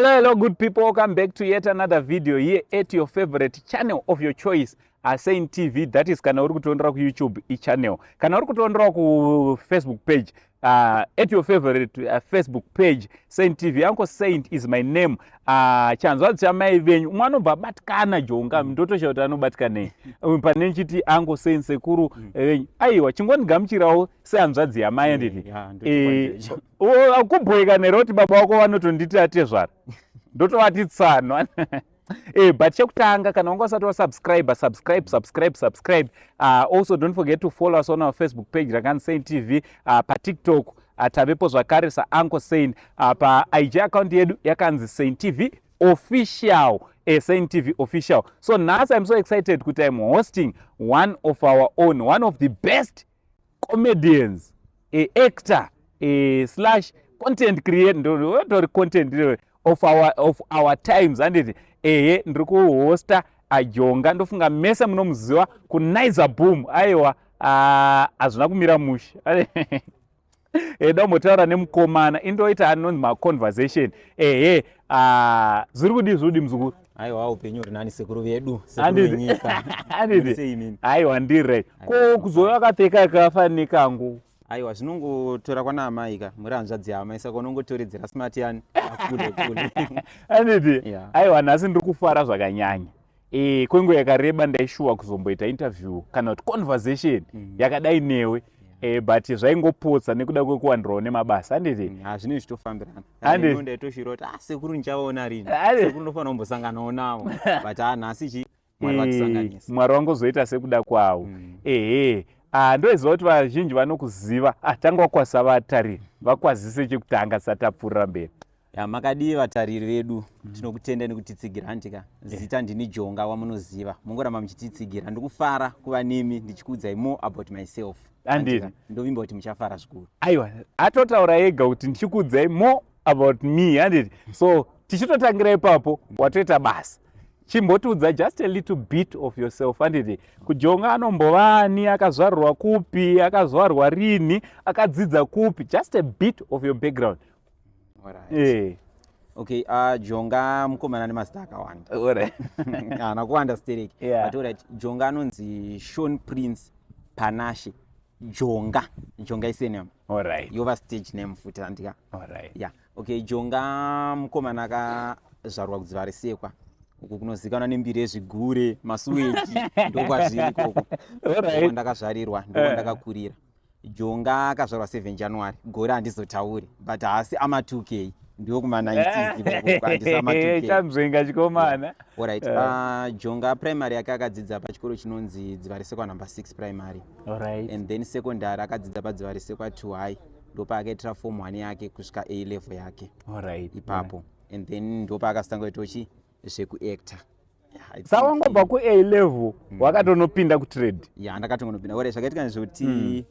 Hello, hello, good people. Welcome back to yet another video here at your favorite channel of your choice, Saint TV. That is kana uri kutonera kuYouTube ichannel. Kana uri kutonera kuFacebook page, at your favorite Facebook page, Saint TV. Uncle Saint is my name. Chanzwadzi chamai venyu. Umwe anobva abatikana Jonga, ndotosha kuti anobatika nei. Pane nchiti Uncle Saint sekuru venyu. Aiwa, chingondigamuchirawo sehanzvadzi yamai anditi. Yeah, ndochokwadi. Kubhoeka nero kuti baba vako vanotonditi atezvara, ndotovati tsano. But chekutanga, kana wanga usati wasubscribe, subscribe, subscribe, subscribe. Also don't forget to follow us on our Facebook page rakanzi Saint TV, paTikTok tavepo zvakare saUncle Saint, paIG account yedu yakanzi Saint TV Official, Saint TV Official. So nhasi I'm so excited kuti I'm hosting one of our own, one of the best comedians, a actor, a slash content creator, ndotori content of our times, handiti? Ehe, ndiri kuhosta aJonga. Ndofunga mese munomuziva kuNaiza Boom. Aiwa, hazvina kumira mushe. Dambotaura nemukomana, indoita anonzi maconversation. Ehe, zviri kudii, zviri kudii, muzukuru? Aiwa, upenyu huri nani, sekuru vedu, sekuru Handiti? venyika. Handiti? Muri sei imimi? Aiwa, ndiri. Ko kuzouya wakapfeka yakafanana nekangu? Aiwa, zvinongotora kwana amai ka, muri hanzvadzi yaamai, saka unongotoredzera smart yani akule kule. Handiti? Yeah. Aiwa, nhasi ndiri kufara zvakanyanya. Kwenguva yakareba ndaishuwa kuzomboita interview kana kuti conversation yakadai newe, but zvaingopotsa nekuda kwekuwandirwawo nemabasa, handiti? Hazvinei, zvichitofambirana. Handiti? Ndaitoshuvira kuti, ah, sekuru ndichavaona rini? Handiti? Sekuru ndofanira kumbosanganawo navo, but ah, nhasi chi Mwari vatisanganisa. Mwari wangozoita sekuda kwavo. Ehe. Ah, ndoziva kuti vazhinji vanokuziva. Ah, tanga wakwazisa vatariri, vakwazise chekutanga tisati tapfuurira mberi. Ya, makadii vatariri vedu? Tinokutenda nekutitsigira, handika? Zita ndini Jonga wamunoziva, mungoramba muchititsigira. Ndikufara kuva nemi ndichikuudzai more about myself. Handiti? Handika? Ndovimba kuti muchafara zvikuru. Aiwa, atotaura ega kuti ndichikuudzai more about me, handiti? So tichitotangira ipapo, watoita basa. Chimbotiudza just a little bit of yourself, handiti? KuJonga anombovani, akazvarwa kupi, akazvarwa rini, akadzidza kupi? Just a bit of your background. Alright. Okay, Jonga mukomana nemazita akawanda. Haana kuwanda stereki. But alright, Jonga anonzi Sean Prince Panashe Jonga. Jonga isurname, yova stage name futi, handika? Yeah, okay. Jonga mukomana akazvarwa kuDziva Resekwa, uku kunozikanwa nembiri yezvigure, masuweji, ndokwazviri ikoko. Ndakazvarirwa, ndokwandakakurira. Jonga akazvarwa 7 January, gore handizotauri, but haasi ama2K, ndiwo kuma90s ikoko, handisi ama2K. Chanzvenga chikomana. Alright. Jonga primary yake akadzidza pachikoro chinonzi Dzivaresekwa Number 6 Primary. And then secondary akadzidza paDzivaresekwa 2 High, ndopaakaitira form 1 yake kusvika A level yake. Ipapo, and then ndopaakazotanga kuitawo chi zvekuacta. Yeah, I think- Sawangobva kuA level wakatonopinda kutrade? Ya, ndakatongonopinda. Ore zvakaitika ndezvekuti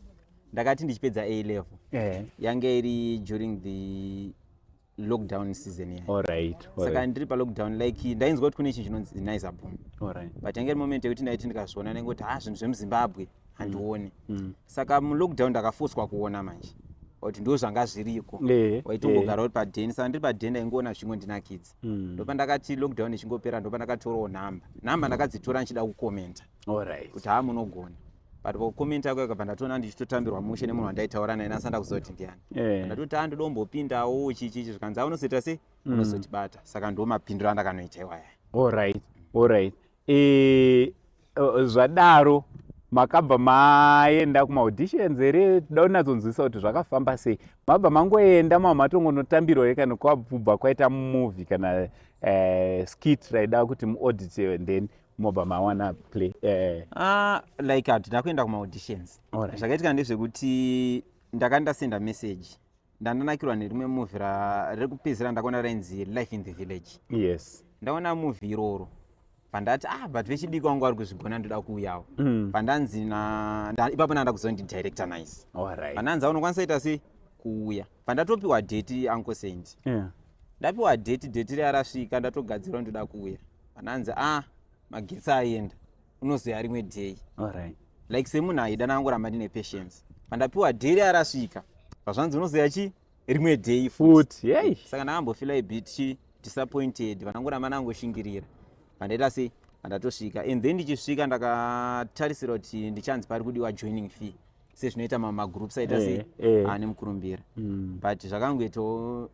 ndakati ndichipedza A level, yange iri during the lockdown season iya. Saka ndiri palockdown, like ndainzwa kuti kune chinhu chinonzi Naiza Boom. But yange iri moment yekuti ndaiti ndikazviona ndaingoti, ha, zvinhu zvemuZimbabwe handioni. Saka mulockdown ndakafoswa kuona manje kuti ndo zvanga zviriko. Waitongogara uri padheni, saka ndiri padheni ndaingoona zvingondinakidza. Ndopandakati lockdown ichingopera, ndopandakatorawo nhamba. Nhamba ndakadzitora ndichida kukomenta kuti, ha, munogona, but pakukomenta ako yakabva ndatoona ndichitotambirwa mushe nemunhu wandaitaura naye, nasanda kuziva kuti ndiani. Ndatoti, a, ndodombompindawo chichichi, zvikanzi, a, unozoita sei, unozotibata. Saka ndo mapindiro andakanoita iwaya. Alright. Zvadaro makabva maenda kumaauditions here? Toda kunyatsonzwisa kuti zvakafamba sei. Mabva mangoenda, mava matongonotambirwa here, kana kwabva kwaita movie kana skit raida kuti muaudite, and then mobva mawana play? Ah, like handina kuenda kumaauditions. Zvakaitika ndezvekuti ndakanga ndasenda message, ndandanakirwa nerimwe movie rekupedzisira ndakaona rainzi Life in the Village. Ndaona movie iroro, pandati, ah, but vechidiki vangu vari kuzvigona, ndoda kuuyawo. Pandanzi ipapo ndanda kuzondi director Nice. Pandanzi unokwanisa ita sei kuuya, pandatopiwa date, Uncle Saint. Ndapiwa date, date riya rasvika, ndatogadzirwa, ndoda kuuya, pandanzi, ah, magetsi aenda, unozoya rimwe day. Like semunhu aida, ndangoramba ndine patience. Pandapiwa day riya rasvika, pazvanzi unozoya chi rimwe day futi. Futi, yei. Saka ndakambofila a bit chi Disappointed, vanangoramba nangoshingirira. Pandaita sei, pandatosvika, and then ndichisvika ndakatarisira kuti ndichanzi pari kudiwa joining fee, sezvinoita mamagroups aita sei, ane mukurumbira. But zvakangoitawo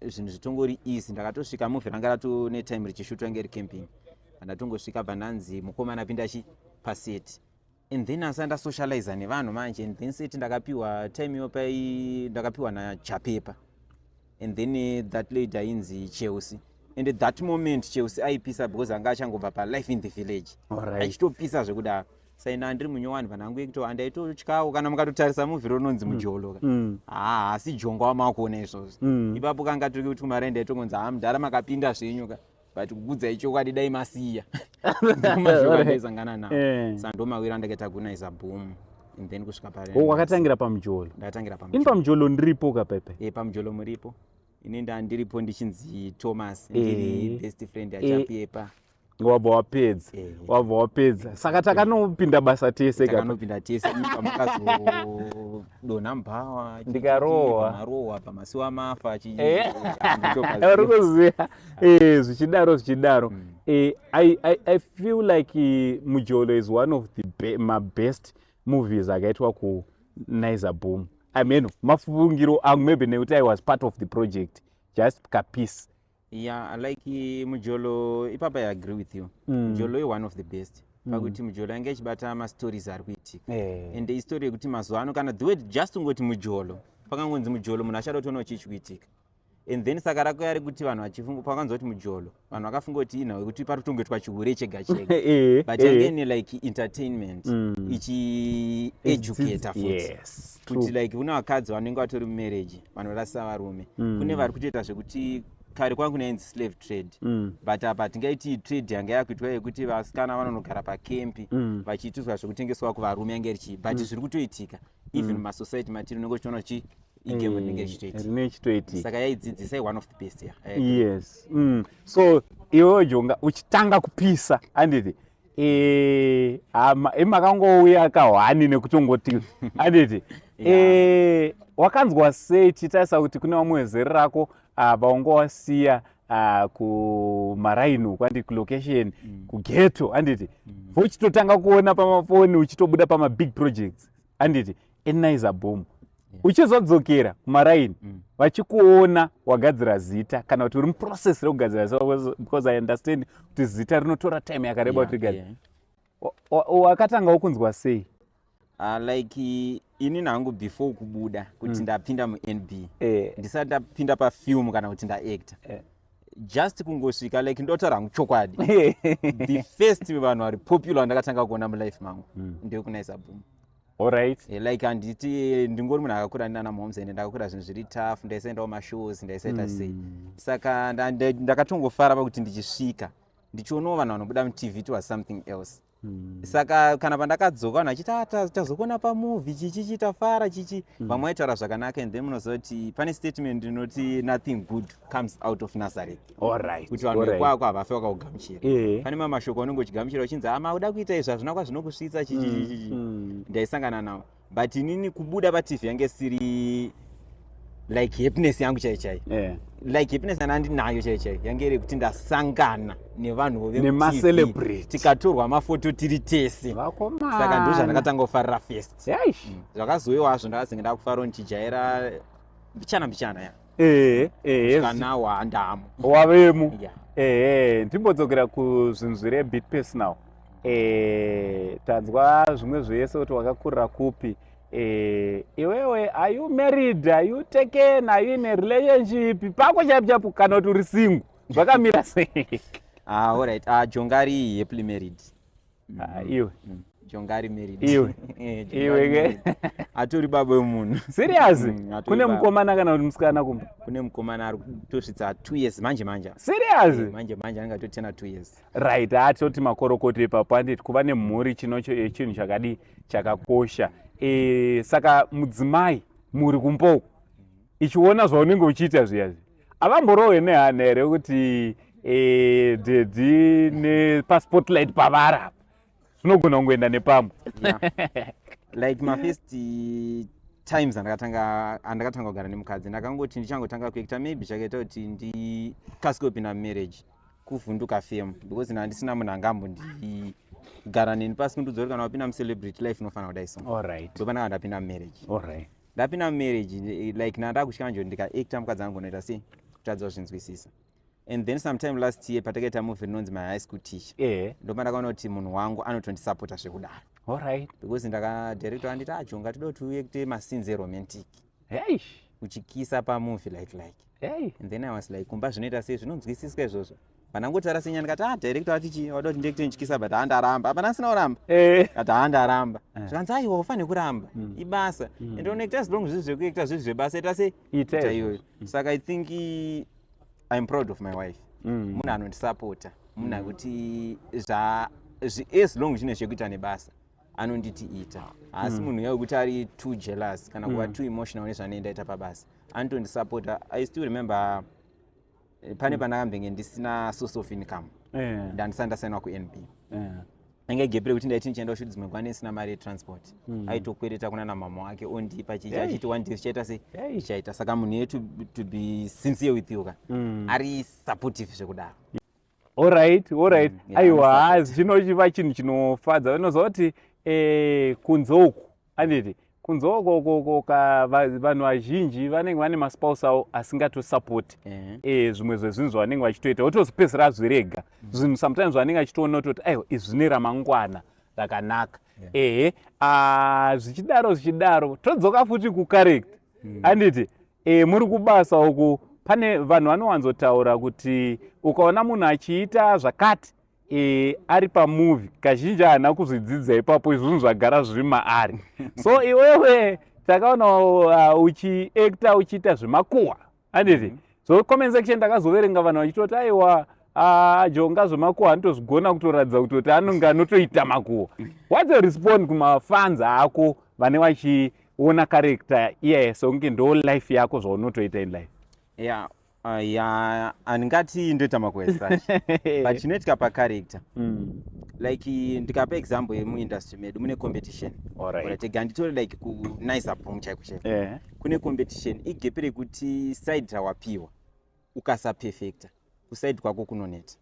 zvinhu zvitongori easy. Ndakatosvika, movie ranga rato netime richishutwa, yange iri camping. Pandatongosvika, bva ndanzi, "Mukomana, pinda chi paset." And then asa ndasocializa nevanhu manje, and then set ndakapiwa time iyo pai ndakapiwa naChapepa, and then that lady ainzi Chelsea, and at that moment Chelsea aipisa because anga achangobva paLife in the Village, achitopisa zvekudaro. Saina ndiri munyowani, vanhangu ekuto andaitotyawo. Kana mukatotarisa movie rinonzi Mujolo ka, haa, asi jonga wamakuona izvozvo. Ipapo kanga tiri kuti kumari, ndaitongonzi, "Ha, mudhara, makapinda zvenyu ka, but kukudzai chokwadi, dai masiya." Ndomashoko andaisangana nawo. Saka ndomawiro andakaita kuNaiza Boom, and then kusvika pari. Oh, wakatangira paMujolo? Ndakatangira. Ini paMujolo ndiripo kapepe? E, paMujolo muripo. Ini ndandiripo ndichinzi Thomas, ndiri best friend yaChapepa. Wabva wapedza? Wabva wapedza, saka takanopinda basa tese ka? Takanopinda tese. Pamakazodonha mbhawa. Ndikarohwa. Marohwa pamasiwa mafa. Uri kuziva. Zvichidaro zvichidaro. I feel like Mujolo is one of the mabest movies akaitwa kuNaiza Boom. I mean, mafungiro angu, maybe nekuti I was part of the project, just kapiece. Yeah, like Mujolo ipapa, I agree with you. Mujolo i one of the best pakuti Mujolo yange ichibata mastories ari kuitika, ende istory yekuti mazuva ano kana the word just ungoti Mujolo, pakangonzi Mujolo, munhu achada kutoona chii chikuitika. And then saka rakuya rekuti vanhu vachifunga, pakanzwa kuti Mujolo, vanhu vakafunga kuti inhau yekuti pari kutongoitwa chihure chega chega, but yange ine like entertainment, ichieducata futi kuti like kune vakadzi vanenge vatori mumarriage vanorasisa varume, kune vari kutoita zvekuti kare kwangu kunainzi slave trade, but apa tingaiti trade yanga yakuitwa yekuti vasikana vanonogara pakempi vachiitiswa zvekutengeswa kuvarume, yange richi, but zviri kutoitika even mumasociety matiri, unenge uchiona chi igame rinenge richitoitika. Rinenge richitoitika. Saka yaidzidzisa, one of the best, yeah. I agree. Yes. So iwewe Jonga, uchitanga kupisa, handiti? Makangouya kahwani nekutongoti, handiti? Wakanzwa sei tichitarisa kuti kune vamwe vezera rako vaunga wasiya kumaraini uku, handiti, kulocation, kughetto, handiti? Uchitotanga kuona pamafoni, uchitobuda pamabig projects, handiti, eNaiza Boom, uchizodzokera kumaraini, vachikuona wagadzira zita, kana kuti uri muprocess rekugadzira zita, because I understand kuti zita rinotora time yakareba kuti rigadzire. Wakatangawo kunzwa sei? Like ini nangu before kubuda kuti ndapinda muNB, ndisati ndapinda pafilm kana kuti ndaacta, just kungosvika, like ndotaura hangu chokwadi, the first vanhu vari popular vandakatanga kuona mulife mangu ndekuNaiza Boom. Like handiti ndingori munhu akakura ndinana moms, ende ndakakura zvinhu zviri tough, ndaisaendawo mashows, ndaisaita sei. Saka ndakatongofara pakuti ndichisvika ndichionawo vanhu vanobuda muTV, it was something else. Saka kana pandakadzoka, vanhu vachiti, "Ah, tazokuona pamovie, chichi tafara chichi." Vamwe vaitaura zvakanaka, and then munoziva kuti pane statement inoti, "Nothing good comes out of Nazareth," kuti vanhu vekwako havafe vakakugamuchira. Pane mamwe mashoko anenge uchigamuchira uchinzi, "Ama uda kuita izvi, hazvina kwazvinokusvitsa," chichi chichi. Ndaisangana nawo, but inini kubuda paTV yange siri like happiness yangu chai chai. Like happiness yanga ndinayo chai chai yange iri kuti ndasangana nevanhu vemuTV, Nemacelebrity. tikatorwa mafoto tiri tese. Vakomana. Saka ndo zvandakatanga kufarira first. Yaish. Zvakazoiwazvo ndakazenge ndakufarawo ndichijaira mbichana mbichana ya Eh, eh, kana wandamo. Wavemo. Yeah. Ehe, ndimbodzokera kuzvinhu zviri a bit personal. Tanzwa zvimwe zvese kuti wakakurira kupi. Iwewe, are you married? Are you taken? Are you in a relationship? Pako chaipo chaipo, kana kuti uri single? Zvakamira sei? Ah, alright. Ah, Jongari happily married. Ah, iwe. Jongari married. Iwe. Jongari Iwe ke. married. Atori baba wemunhu. Serious? Atori Kune baba. mukomana kana kuti musikana kumba? Kune mukomana ari kutosvitsa 2 years manje manje. Serious? Manje manje anenge atotena 2 years. Right, atoti makorokoto ipapo, handiti? Kuva nemhuri chinocho chinhu chakadi chakakosha. Saka mudzimai muri kumboko ichiona zvaunenge uchiita zviyazvi, havamborohwe nehana here kuti daddy nepaspotlight pavari apa, zvinogona kungoenda nepamwe? Yeah. Like mafirst Times andakatanga kugara nemukadzi, ndakangoti ndichangotanga kuacta, maybe chakaita kuti ndikasike kupinda mumarriage kuvhunduka fame, because handisina munhu angambondigara neni pasi kundiudza kuti kana wapinda mucelebrity life unofanira kudai. So ndopandanga ndapinda mumarriage. Ndapinda mumarriage, like nanda kutya manje kuti ndikaacta mukadzi angonoita sei, kutadza kuzvinzwisisa. And then sometime last year patakaita movie rinonzi My High School Teacher, ndopandakaona kuti munhu wangu anotondisapota zvekudaro, because ndakadirector anditi, "Ajonga, toda kuti uacte mascenes eromantic uchikisa pamovie like." And then I was like, "Kumba zvinoita sei? Zvinonzwisiswa izvozvo?" Pandangotaura senya ndikati, "Ah, director ati chii? Wada kuti ndiacte ndichikisa, but handaramba." Hapana asina kuramba. Kati handaramba. Zvikanzi, "Aiwa, ufanire kuramba, ibasa." And unoacta as long zviri zvekuacta, zviri zvebasa, ita sei? Ita. Ita iyoyo. Saka I think I'm proud of my wife. Munhu anondisapota, munhu akuti as long zvine zvekuita nebasa anonditi ita. Haasi munhu uya wekuti ari too jealous kana kuva too emotional nezvanendaita pabasa. Anotondisapota. I still remember pane pandakambenge ndisina source of income, ndandisati ndasainwa kuNB. Anga gap rekuti ndaiti ndichienda kushoot dzimwe nguva ndisina mari yetransport. Aitokwereta kuna namama wake ondipa chichi, achiti one day zvichaita sei, zvichaita. Saka munhu iye, to be sincere with you ka, ari supportive zvekudaro. Alright. Yeah, Aiwa, anosupport. Chinochiva chinhu chinofadza. Unoziva kuti kunze uku, anditi kunze uko vanhu vazhinji vanenge vane maspouse avo asingatosapoti zvimwe zvezvinhu zvavanenge vachitoita, votozopedzisira zvirega zvinhu sometimes vanenge vachitoona kutoti aiwa, izvi zvine ramangwana rakanaka. Ehe, ah, zvichidaro zvichidaro, todzoka futi kucharacter, handiti? Muri kubasa uku pane vanhu vanowanzotaura kuti ukaona munhu achiita zvakati ari pamovie, kazhinji haana kuzvidzidza ipapo, izvozvo zvagara zviri maari. So iwewe takaona uchiacta uchiita zvemakuhwa, handiti? So comment section ndakazoverenga vanhu vachitoti, "Aiwa, Jonga zvemakuhwa anotozvigona kutoratidza kutoti anonge anotoita makuhwa." What's your respond kumafans ako vane vachiona character iyaye sekunge ndo life yako, zvaunotoita in life? Yeah, handingati ndoita makuhwa as such, but chinoitika pacharacter, like ndikapa example yemuindustry medu, mune competition. Right, handitori like kuNaiza Boom chaiko chaiko. Kune competition, igap rekuti side rawapiwa ukasaperfecta, kuside kwako kunoneta.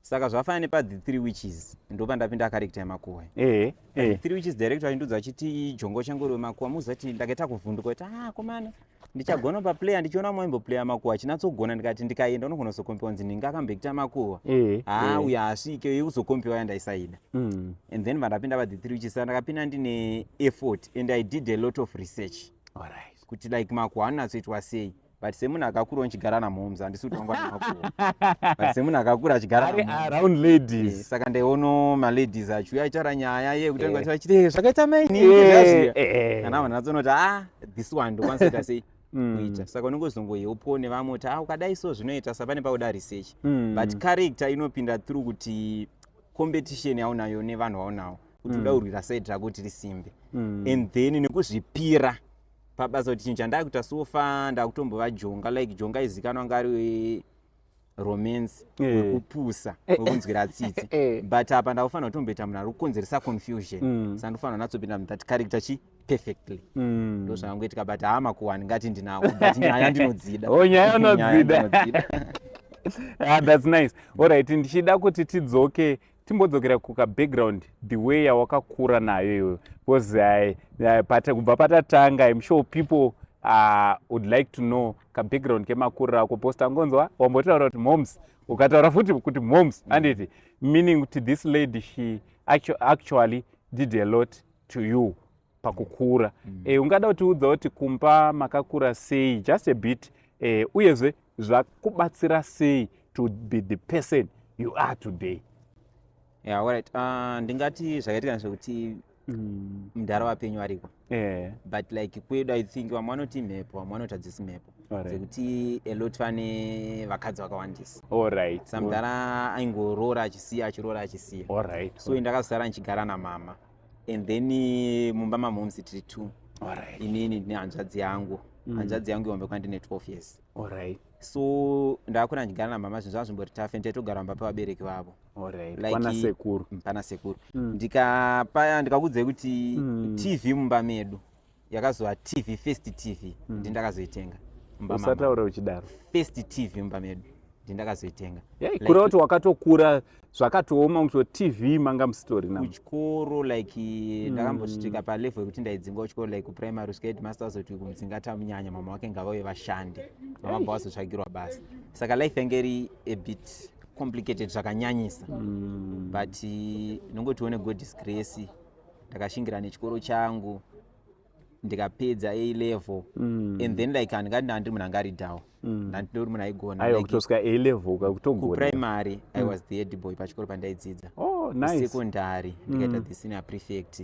Saka zvafanana nepa The Three Witches, ndopandapinda character yemakuhwa. The Three Witches, director achindudza achiti, "Jongo chengori wemakuhwa." Muzati ndakaita kuvhunduka kuti, "Ah, komana, ndichagona paplaya?" Ndichiona maimboplaya makuhwa achinatsogona, ndikati ndikaenda unogona kuzokompewa nzi ndinge akamboita makuhwa. Ha, uyo haasvike uzokompewa yandaisaida. And then vandapinda pa The Three Witches, saka ndakapinda ndine effort and I did a lot of research kuti like makuhwa anonatsoitwa sei. But semunhu akakura ndichigara namoms, handisi kuti wangwa nemakuhwa, but semunhu akakura achigara Ari namoms, around ladies. Saka ndaiona maladies achiuya achitaura nyaya yekutanga achiti, "Eh, zvakaita maini zviya." Kana vanhu vatsonoti, "Ah, this one ndokwanisa kuita sei, kuita." Saka unongozongohelpwo nevamwe kuti, "Ah, ukadai so zvinoita." Sa pane pakuda research. But character inopinda through kuti competition yaunayo nevanhu vaunawo, kuti uda kurwira side rako kuti risimbe, and then nekuzvipira pabasa kuti chinhu chandakuita so far ndakutombova Jonga. Like Jonga izikanwa ngari romance, wekupusa, wekunzwira tsitsi, but apa ndakufanira kutomboita munhu ari kukonzeresa confusion. Saka ndofanira kunatsopinda muthat character chi perfectly. Ndo zvakangoitika, but haa, makuhwa ndingati ndinawo, but nyaya ndinodzida. Oh, nyaya unodzida. Ndinodzida. Ah, that's nice. Alright, ndichida kuti tidzoke, timbodzokera kuka background, the way yawakakura nayo iwewe, because kubva patatanga, I'm sure people would like to know kabackground kemakuriro ako, because tangonzwa wambotaura kuti moms, ukataura futi kuti moms, handiti? Meaning kuti this lady, she actually did a lot to you pakukura. Ungada kutiudza kuti kumba makakura sei, just a bit, uyezve zvakubatsira sei to be the person you are today? Yeah, alright. Ndingati zvakaitika ndezvekuti mudhara wapenyu ariko, but like kwedu I think vamwe vanoti mhepo, vamwe vanoti hadzisi mhepo, dzekuti a lot vane vakadzi vakawandisa. Samudhara aingoroora achisiya, achiroora achisiya. So ndakazosara ndichigara namama, and then mumba mamoms tiri two, inini nehanzvadzi yangu. Hanzvadzi yangu ihombe kwandine 12 years. So ndakakura ndichigara namama, zvinhu zvanga zvimbori tough, taitogara mumba pevabereki vavo. Like Kwana sekuru. Pana sekuru. Ndikapaya ndikakudzai kuti TV mumba medu Yakazova TV, first TV ndindakazoitenga mumba mama. Usataura uchidaro. First TV mumba medu ndindakazoitenga. Like, kureva kuti wakatokura zvakatooma kuti TV manga musitori namo. Kuchikoro, like, ndakambosvika palevel yekuti ndaidzingwa kuchikoro, like kuprimary, kusvika headmaster azoti kumudzinga tamunyanya, mama wake ngavauye vashande, mama bva vazotsvagirwa basa. Saka life yange iri a bit complicated zvakanyanyisa, but nongotione God's grace, ndakashingira nechikoro changu, ndikapedza A level, and then like handingati ndandiri munhu anga ari down, ndandiri munhu aigona. Aiwa, kutosvika A level kakutogona. Kuprimary I was the head boy pachikoro pandaidzidza. Oh, nice. Secondary ndikaita the senior prefect.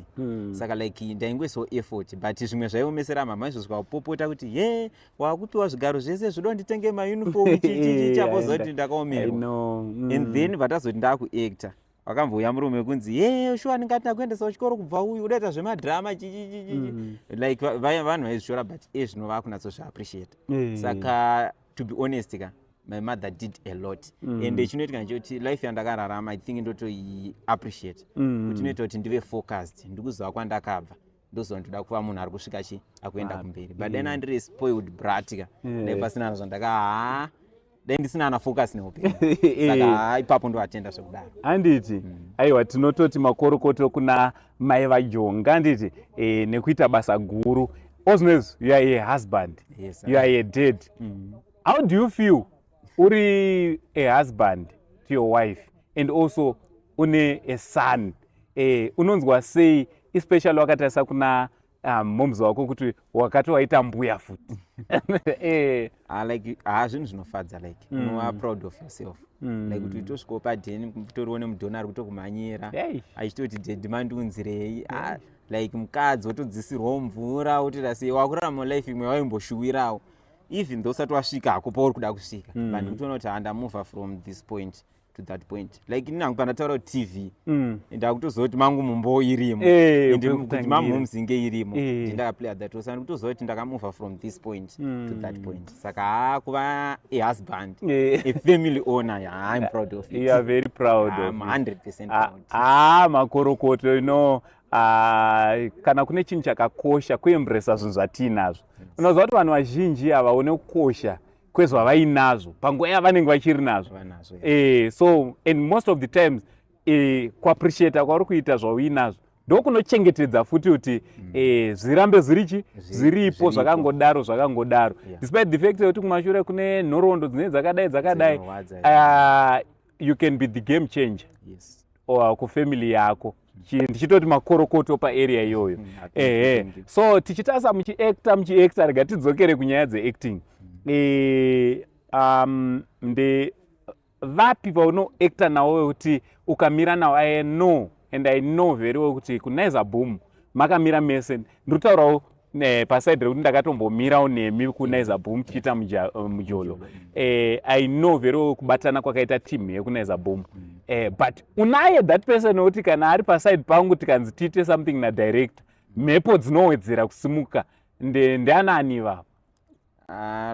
Saka like ndaingoisawo effort, but zvimwe zvaiomesera mama izvo, zvikapopota kuti ye wakupiwa zvigaro zvese, zvoda nditenge mauniform, chichichi, chapoza kuti I ndakaomerwa. know. And then vatazoti ndakuacta, vakambouya murume wekunzi, "Ye, shuwa ndingati ndakuendesa kuchikoro kubva uyu udaita zvemadhirama," chichichichichi. Like vanhu vaizvishora, but ezvino vakunatsozviappreciate. Saka to be honest ka, my mother did a lot, and chinoitika ndechekuti life yandakararama, I think ndotoiappreciate kuti inoita kuti ndive focused, ndikuziva kwandakabva, ndoziva ndoda kuva munhu ari kusvika chi akuenda kumberi. But dai ndiri spoiled brat ka, dai pasina zvandaka, ha, dai ndisina ana focus neupenyu. Saka ha, ipapo ndoatenda zvekudaro. Handiti? Aiwa, tinototi makorokoto kuna mai vaJonga, handiti, nekuita basa guru. Osnes, you are a husband. Yes. You are a dad. How do you feel uri a husband to your wife and also une a son? Unonzwa sei, especially wakatarisa kuna moms wako kuti wakati waita mbuya futi? Ah, like, ha, zvinhu zvinofadza, like unova proud of yourself, like kuti utosvikawo padheni toriwo nemudhona ari kutokumhanyira achitoti, "Daddy, mandiunzirei?" Ah, like mukadzi wotodzisirwawo mvura, wotoita sei, wakurarama life imwe waimboshuwirawo, even though usati wasvika hako pauri kuda kusvika, but ndikutoona kuti handamova from this point to that point. Like ini hangu pandataura kuti TV, ndakutoziva kuti mangu mumbo irimo, ende kuti pekutangira. Mamhomuzinge irimo, ndakaplaya that role. Saka ndikutoziva kuti ndakamova from this point to that point. Saka ha, kuva a husband, a family owner, yeah, I'm proud of it. You are very proud of I'm it. 100% Ah, proud. ah, makorokoto. Kana kune chinhu chakakosha, kuembresa zvinhu zvatiinazvo. Unoziva kuti vanhu vazhinji havaone kukosha kwezvavainazvo panguva yavanenge vachiri nazvo. Vanazvo, yeah. So and most of the times, kuappreciata kwauri kuita zvauinazvo ndokunochengetedza futi kuti zvirambe zvirichi zviripo. Zviripo. Zvakangodaro, zvakangodaro, despite the fact yekuti kumashure kune nhoroondo dzinenge dzakadai dzakadai. Dzinorwadza. You can be the game changer or kufamily yako. Ndichitoti makorokoto paarea iyoyo. Thank you, thank you. So tichitarisa muchiacta, muchiacta, rega tidzokere kunyaya dzeacting. Nde vapi vaunoacta navo wekuti ukamira navo, I know and I know very well kuti kuNaiza Boom makamira mese? Ndiri kutaurawo paside rekuti ndakatombomirawo nemi kuNaiza Boom tichiita mujolo. I know very well kubatana kwakaita team yekuNaiza Boom. But unaye that person wekuti kana ari paside pangu, tikanzi tiite something nadirector, mhepo dzinowedzera kusimuka, ndeanani ivavo?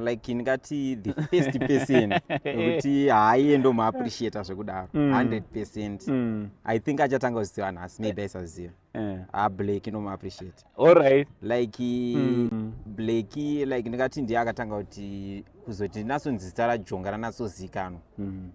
Like ndingati the first person wekuti haiye ndomuappreciata zvekudaro, 100%, I think achatanga kuziva nhasi, maybe aisaziva. Ah, Blake ndomuappreciate. All right. Like Blake, like ndingati ndiye akatanga kuti kuzoti ndinatsonzi zita raJonga ranatsozikanwa.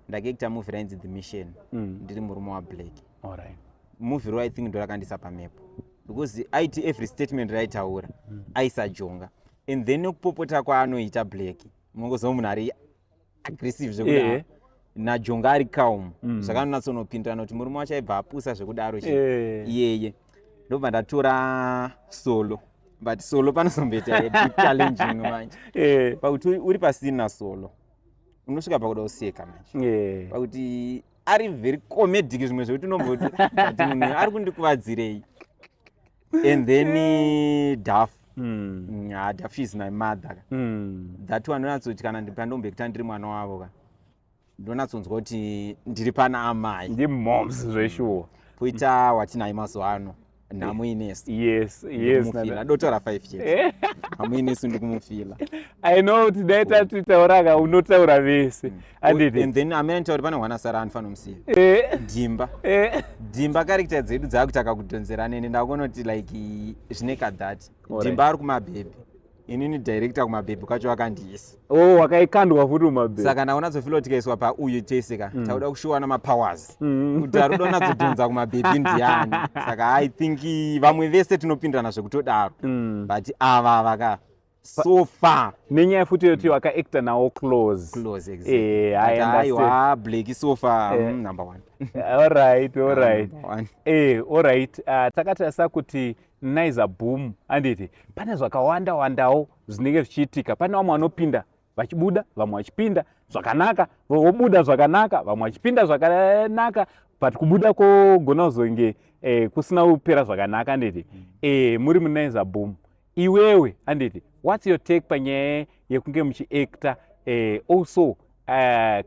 Ndakaita movie rainzi The Mission, ndiri murume waBlake. All right. Movie ro, I think ndo rakandisa pamepo, because aiti every statement raitaura aisajonga, and then nekupopota kwaanoita Blake, munongozva munhu ari aggressive zvekudaro, naJonga ari calm, zvakanonyatsonopindirana kuti murume wacho aibva apusa zvekudaro chi iyeye. Ndobva ndatora Solo, but Solo panozomboita a bit challenging manje, pakuti uri pasini naSolo unosvika pakuda kuseka manje, pakuti ari very comedic, zvimwe zvekuti unomboti, "But munhu ari kundikuvadzirei?" And then Daf. Ah, Daf is my mother. That one ndonatsoti kana pandombekuta ndiri mwana wavo ka, ndonatsonzwa kuti ndiri pana amai. Ndimoms zveshuwa. Poita watinaye mazuva ano, Nhamo Inesu. Yes. Adotaura 5 chete, Nhamo Inesu ndikumufila. I know kuti dai tatitauraka unotaura vese, anditi? And then amene nditauri pane mwana sara anofanira kumusiya, Dhimba. Dhimba, character dzedu dzaakutaka kudhonzerana, ende ndakuona kuti like zvine kadhat. Dhimba ari kumabhebhi, inini director kumabhebhi kwacho akandiisa. Oh, wakaikandwa futi mumabhebhi. Saka ndakunatsofila kuti tikaiswa pauyu tese ka, tauda kushowana mapowers kuti ari kuda kunatsodhonza kumabhebhi ndiani. Saka I think vamwe vese tinopindirana zvekutodaro, but ava vaka so far. Nenyaya futi yekuti wakaacta nawo close. Close, exactly. I But understand. Aiwa, Blake so far, number one. All right. Number one. Alright, takatarisa kuti Naiza Boom, anditi pane zvakawanda wandawo zvinenge zvichiitika. Pane vamwe vanopinda vachibuda, vamwe vachipinda zvakanaka, vobuda zvakanaka, vamwe vachipinda zvakanaka, but kubuda kogona kuzonge kusina kupera zvakanaka, anditi? Muri muNaiza Boom iwewe, anditi, what's your take panyaya yekunge muchiacta? Also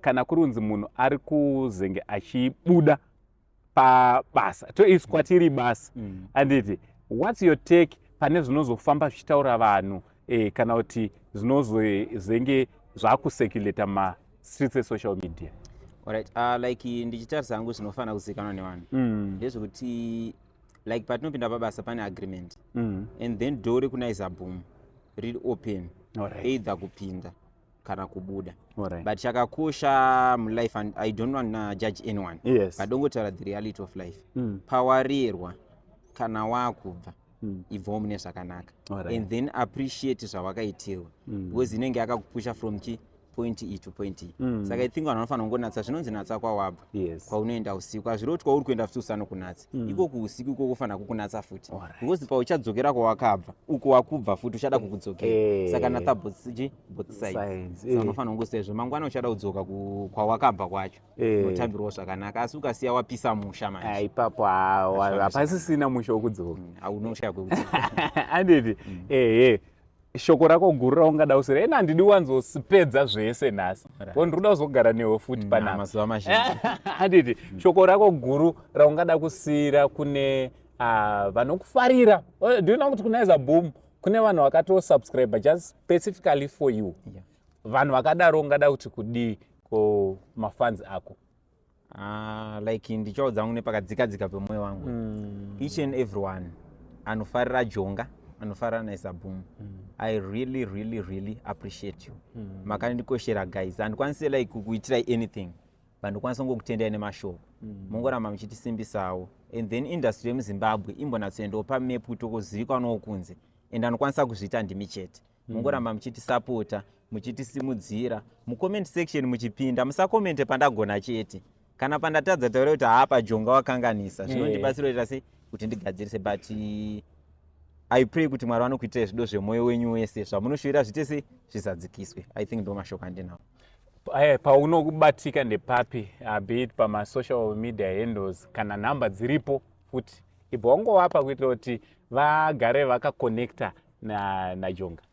kana kuri kunzi munhu ari kuzenge achibuda pabasa, toisi kwatiri basa, anditi, what's your take pane zvinozofamba zvichitaura vanhu, kana kuti zvinozozenge zvakucirculata mastreets esocial media? Alright, like ndichitarisa hangu, zvinofanira kuzivikanwa nevanhu ndezvekuti like patinopinda pabasa pane agreement, and then door rekuNaiza Boom riri open, either kupinda kana kubuda. But chakakosha mulife, and I don't want judge anyone, but dongotaura the reality of life, pawarerwa kana wakubva, ibvawo mune zvakanaka and then appreciate zvawakaitirwa, because inenge yakakupusha from chi point E to point E. Saka I think vanhu vanofanira kungonatsa zvinonzi natsa kwawabva, kwaunoenda usiku. Hazviri kuti kwauri kuenda futi usanokunatsa. Iko kuusiku ikoko kufanira kukunatsa futi, because pauchadzokera kwawakabva uko wakubva futi uchada kukudzokera. Saka natsa both sides. Sides, Saka unofanira kungosiya izvo, mangwana uchada kudzoka kwawakabva kwacho, unotambirwawo zvakanaka. Asi ukasiya wapisa musha manje, Ah, ipapo Hazvifambi. hapasisina musha wokudzoka. Haunoshaya kwekudzoka. Anditi ehe, shoko rako guru raungada kusira ena, handidi wanzosipedza zvese nhasi, ko ndiri kuda kuzogara newe futi panapa mazuva mazhinji. Handiti shoko rako guru raungada kusiyira kune vanokufarira? Oh, do you know kuti kuNaiza Boom kune vanhu vakatosubscribe just specifically for you? Vanhu vakadaro ungada kuti kudii kumafans ako? Ah, like ndichaudza hangu nepakadzikadzika pemwoyo wangu, each and everyone anofarira Jonga, anofarira Naiza Boom, I really, really, really appreciate you. Makandikoshera guys. Handikwanisi like kukuitirai anything, but ndikwanisa kungokutendai nemashoko. Mungoramba muchitisimbisawo, and then industry yemuZimbabwe imbonatsoendawo pamap kuti kuzivikanwawo kunze, and anokwanisa kuzviita ndimi chete. Mungoramba muchitisapota, muchitisimudzira. Mucomment section muchipinda, musakomente pandagona chete. Kana pandatadza, taura kuti haapa Jonga wakanganisa. Zvinondibatsira kuita sei kuti ndigadzirise. But I pray kuti Mwari vanokuitirai zvido zvemwoyo wenyu wese, zvamunoshuvira zviite sei, zvizadzikiswe. I think ndo mashoko andinawo. Paunokubatika ndepapi, be it pamasocial media handles kana nhamba dziripo futi, ibva wangovapa kuitira kuti vagare vakaconnecta naJonga.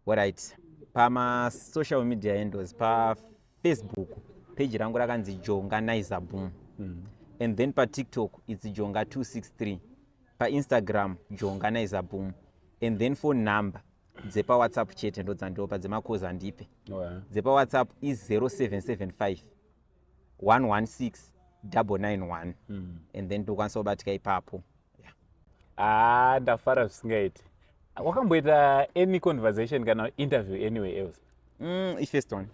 Alright, pamasocial media handles, paFacebook page rangu rakanzi Jonga Naiza Boom, and then paTikTok it's Jonga 263, paInstagram Jonga Naiza Boom, and then phone number dzepaWhatsApp chete ndodzandopa, dzemakozi handipe. DzepaWhatsApp i0775 116 991, and then tokwanisa kubatika ipapo. Ah, ndafara zvisingaiti. Wakamboita any conversation kana interview anywhere else? Ifirst one.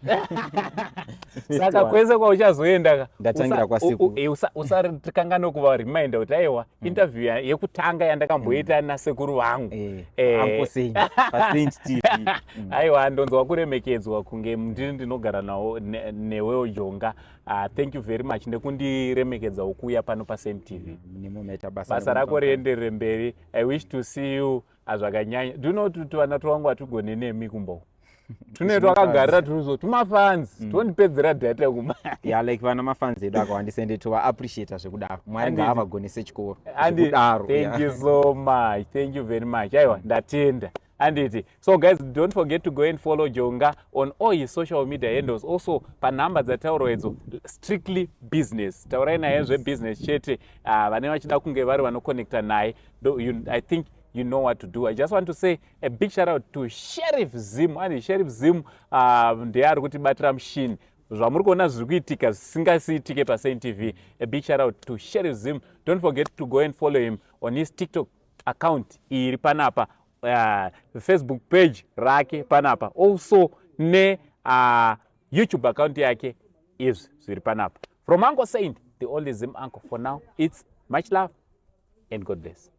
Saka kwese kwauchazoenda ka, Ndatangira kwasekuru. Usatikanganwe kuva reminder kuti aiwa, interview yekutanga yandakamboita nasekuru vangu. Uncle Saint paSaint TV. Aiwa, ndonzwa kuremekedzwa kunge ndini ndinogara nawo newewo Jonga. Thank you very much nekundiremekedzawo kuuya pano paSaint TV. Nemo maita basa. Basa rako rienderere mberi. I wish to see you zvakanyanya. Do you know kuti vana twangu hatigone nemi kumbo tune twakagarira turizo tumafans tondipedzera data kuma. Yeah, like vana mafans edu akawandisa, ende tovaappreciata zvekudaro. Mwari ngaavagonese chikoro Andi, zvekudaro. Thank you so much, thank you very much. Aiwa, ndatenda, anditi? So guys, don't forget to go and follow Jonga on all his social media handles. Also panhamba dzataurwa idzo, strictly business, taurai naye zvebusiness chete. Vane vachida kunge vari vanoconnecta naye, I think you know what to do. I just want to say a big shout out to Sheriff Zim. Andi Sheriff Zim ndiye ari kutibatira mushini. Zvamuri kuona zviri kuitika zvisingasiitike paSaint TV. A big shout out to Sheriff Zim. Don't forget to go and follow him on his TikTok account iri panapa, Facebook page rake panapa, also ne YouTube account yake, izvi zviri panapa. From Uncle Saint, the only Zim uncle for now, it's much love and God bless.